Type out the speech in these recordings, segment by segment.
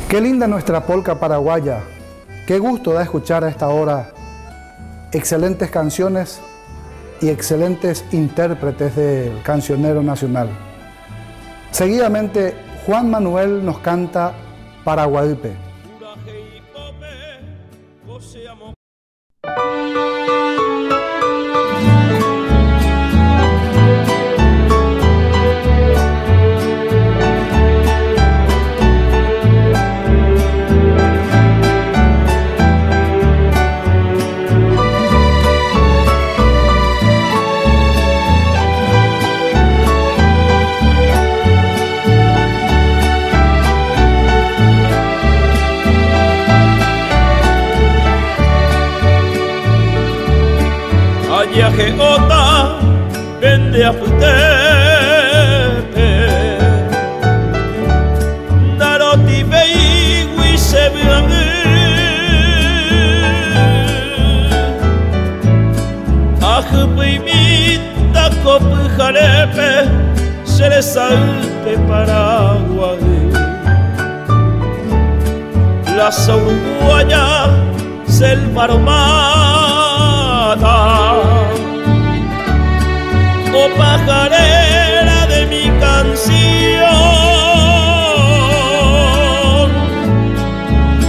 Qué linda nuestra polca paraguaya. Qué gusto da escuchar a esta hora excelentes canciones y excelentes intérpretes del cancionero nacional. Seguidamente, Juan Manuel nos canta Paraguaype. Ayajeota vende a futepe Naroti veiwi se Ajupimita copujarepe se le salte Paraguay Plaza Uruguaya selva aromada Oh pajarera de mi canción,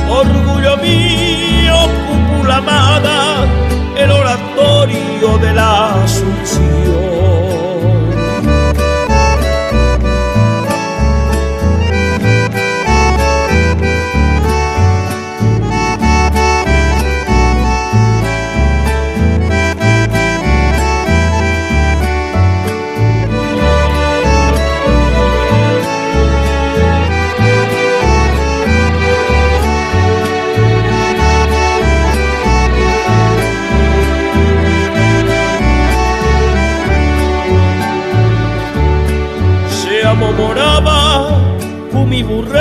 orgullo mío, cúpula amada, el oratorio de la Asunción. Se amomoraba mi burrera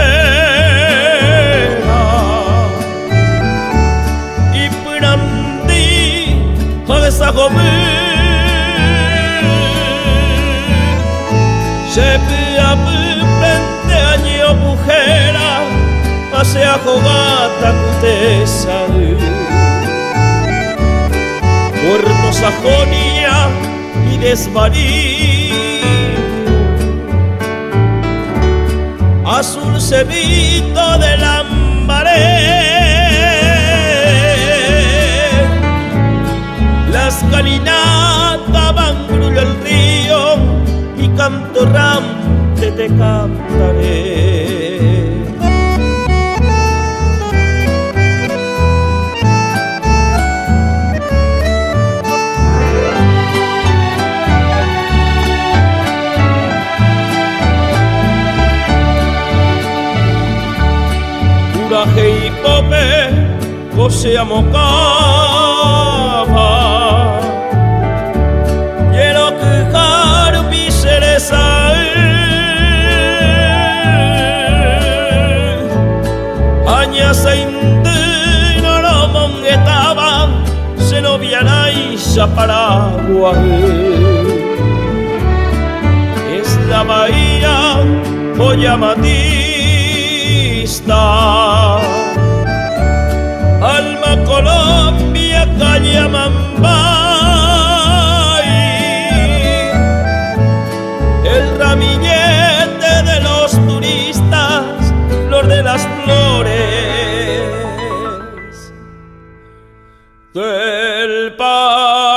y prandí cabeza Se pia pente año bujera pasea jogata cutesa Puerto Sajonia y desvarío azul cebito del ambaré. Las galinatas van grullo el río y canto ramte te cantaré. Puraje y pope, cose amocaba. Quiero que jarpi cereza. Aña se indino monguetaba, se noviará y Paraguay. Es la bahía joya matista. Alma Colombia, calle Mambay, el ramillete de los turistas, flor de las flores del Paraguay.